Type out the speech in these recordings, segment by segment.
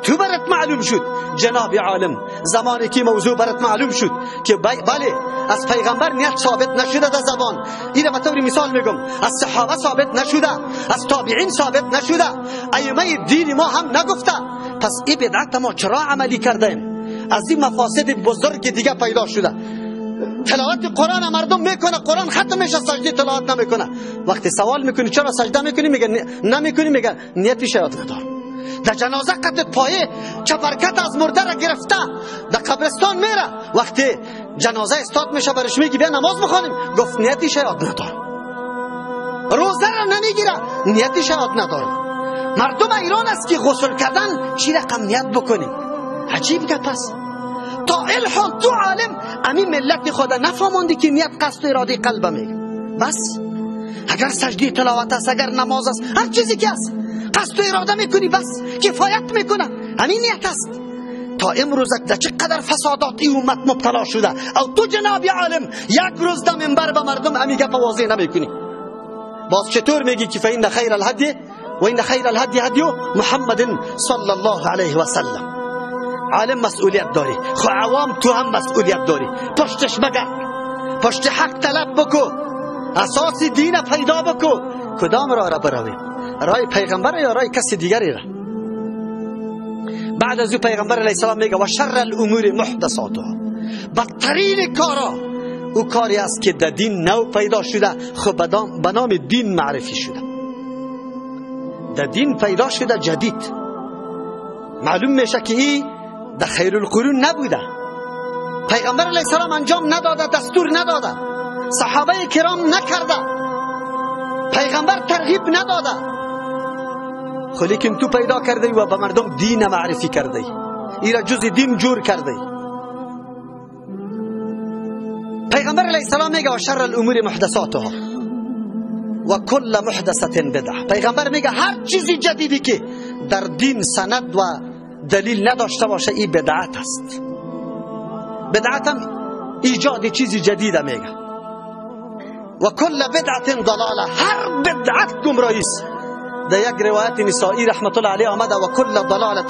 تو برات معلوم شد جناب عالم، زمانی که موضوع برات معلوم شد که بله از پیغمبر نیت ثابت نشده در زبان، اینو به طور مثال میگم، از صحابه ثابت نشده، از تابعین ثابت نشده، ائمه دین ما هم نگفته، پس این بدعت ما چرا عملی کردیم؟ از این مفاسد بزرگ دیگه پیدا شده. تلاوت قرآن مردم میکنه، قرآن ختم میشه سجده تلاوت نمیکنه. وقتی سوال میکنی چرا سجده میکنی، میگه نمیکنی، میگه نیتش یاد ندارم. در جنازه قطع پایه چپرکت از مرده را گرفته در قبرستان میره، وقتی جنازه استاد میشه برش میگی بیا نماز بخوانیم، گفت نیتش یاد ندارم. روزه را نمیگیره، نیتش یاد ندارم. مردم ایران است که غسل کردن چی رقم نیت بکنیم؟ عجیب گپ است. تا الحال تو عالم امی ملت خدا نفهماندی که نیت قصد و اراده قلب میگه. بس اگر سجده تلاوت است، اگر نماز است، هر چیزی که است قصد و اراده میکنی، بس کفایت میکنه، همین نیت است. تا امروز در چقدر فسادات این امت مبتلا شده، او تو جناب عالم یک روز در منبر به مردم امی گپ واضح نمیکنی. باز چطور میگی که فإن خیر الهدی و این خیر الهدی هدی محمد صلی الله علیه و سلم؟ عالم مسئولیت داری، خو عوام تو هم مسئولیت داری. پشتش بگرد، پشت حق طلب بکو، اساس دین پیدا بکو. کدام راه را برویم؟ راه پیغمبر یا راه کسی دیگری را؟ بعد از او پیغمبر علیه السلام میگه و شر الامور محدثاتها، بدترین کارا او کاری است که در دین نو پیدا شده، خب به نام دین معرفی شده، در دین پیدا شده جدید. معلوم میشه که این در خیر القرون نبوده، پیغمبر علیه السلام انجام نداده، دستور نداده، صحابه کرام نکرده، پیغمبر ترغیب نداده، خو لیکن تو پیدا کرده و به مردم دین معرفی کرده، ای را جز دین جور کرده. پیغمبر علیه السلام میگه و شر الامور محدثاتها و کل محدثه بدعه. پیغمبر میگه هر چیزی جدیدی که در دین سند و دلیل نداشته باشه این بدعت است. بدعت هم ایجاد چیزی جدید میگه. و کل بدعت ضلاله، هر بدعت گمراهی است. در یک روایت نسائی رحمت الله علیه آمده و کل ضلاله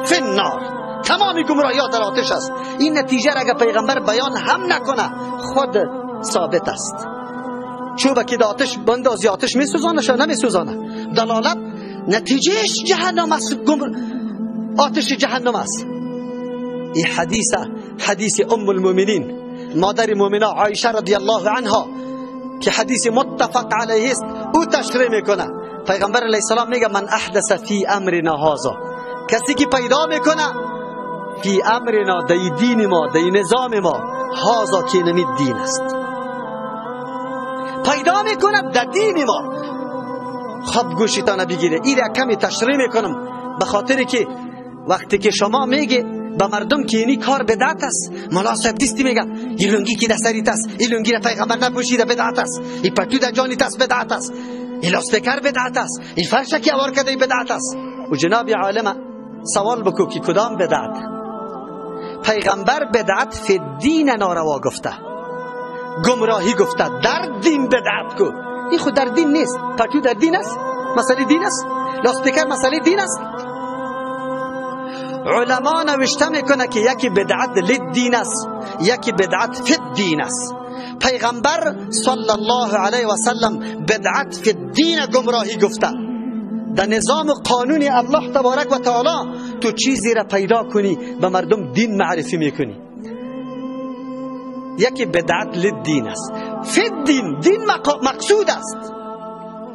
فی النار، تمام گمراهی ها در آتش است. این نتیجه را اگر پیغمبر بیان هم نکنه خود ثابت است. چوب که در آتش بندازی آتش میسوزانه یا نمیسوزانه؟ دلالت نتیجهش جهنم است، آتش جهنم است. این حدیث حدیث ام المؤمنین مادر مؤمنا عایشه رضی الله عنها که حدیث متفق علیه است، او تشریح میکنه. پیغمبر علیه السلام میگه من احدث فی امرنا هذا، کسی که پیدا میکنه فی امرنا، دی دین ما، دی نظام ما، هذا که نمی دین است، پیدا میکنه در دین ما. خب گوشتان بگیره، این را کمی تشریح میکنم به خاطر که وقتی که شما میگه به مردم که اینی کار بدعت است، ملا صاحب دیستی میگه این لنگی که در سریت است، این لنگی را پیغمبر نپوشیده بدعت است، این پتو در جانیت است بدعت است، این لاستیکر بدعت است، این فرش که اوار کرده بدعت است. و جناب عالم سوال بکو که کدام بدعت؟ پیغمبر بدعت فی دین ناروا گفته، گمراهی گفته، در دین بدعت کو. این خود در دین نیست. پتو در دین است، مسئله دین است، لاستیکر مسئله دین است. علما نوشته میکنه که یکی بدعت للدین است، یکی بدعت فی الدین است. پیغمبر صلی الله علیه و سلم بدعت فی الدین گمراهی گفته. در نظام قانون الله تبارک و تعالی تو چیزی را پیدا کنی به مردم دین معرفی میکنی. یکی بدعت للدین است، فی الدین دین مقصود است،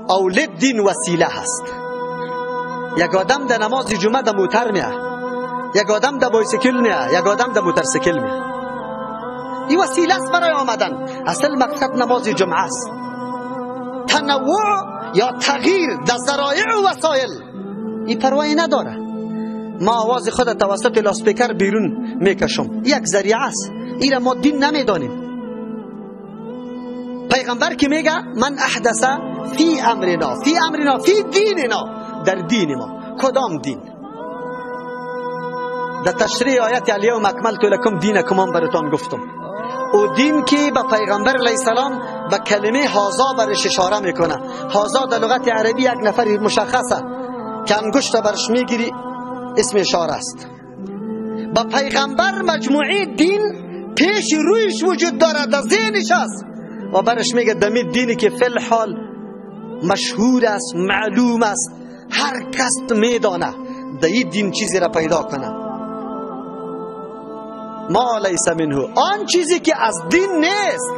او للدین وسیله هست. یک آدم در نماز جمعه در موتر میه، یک آدم در بایسکل میه، یک آدم در موترسیکل میه. این وسیله است برای آمدن. اصل مقصد نماز جمعه است. تنوع یا تغییر در ذرایع و وسایل این پروایی نداره. ما آواز خود توسط لاسپیکر بیرون میکشم، یک ذریعه است، این ما دین نمیدانیم. پیغمبر که میگه من احدث فی امرنا، فی امرنا، فی دیننا، در دین ما. کدام دین؟ در تشریح آیت الیوم اکملت لکم دینکم هم براتان گفتم. او دین که به پیغمبر علیه السلام به کلمه هازا برش اشاره میکنه. هازا در لغت عربی یک نفر مشخصه که انگشت برش میگیری اسم اشاره است. با پیغمبر مجموعه دین پیش رویش وجود دارد، در ذهنش است و برش میگه دمی دینی که فی الحال مشهور است، معلوم است، هر کس میدانه، در این دین چیزی را پیدا کنه. ما لیس منه، آن چیزی که از دین نیست،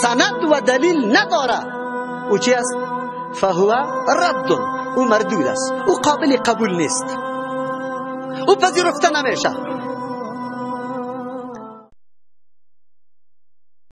سند و دلیل نداره، او چی است؟ فهو رد، او مردود است، او قابل قبول نیست، او پذیرفته نمیشه.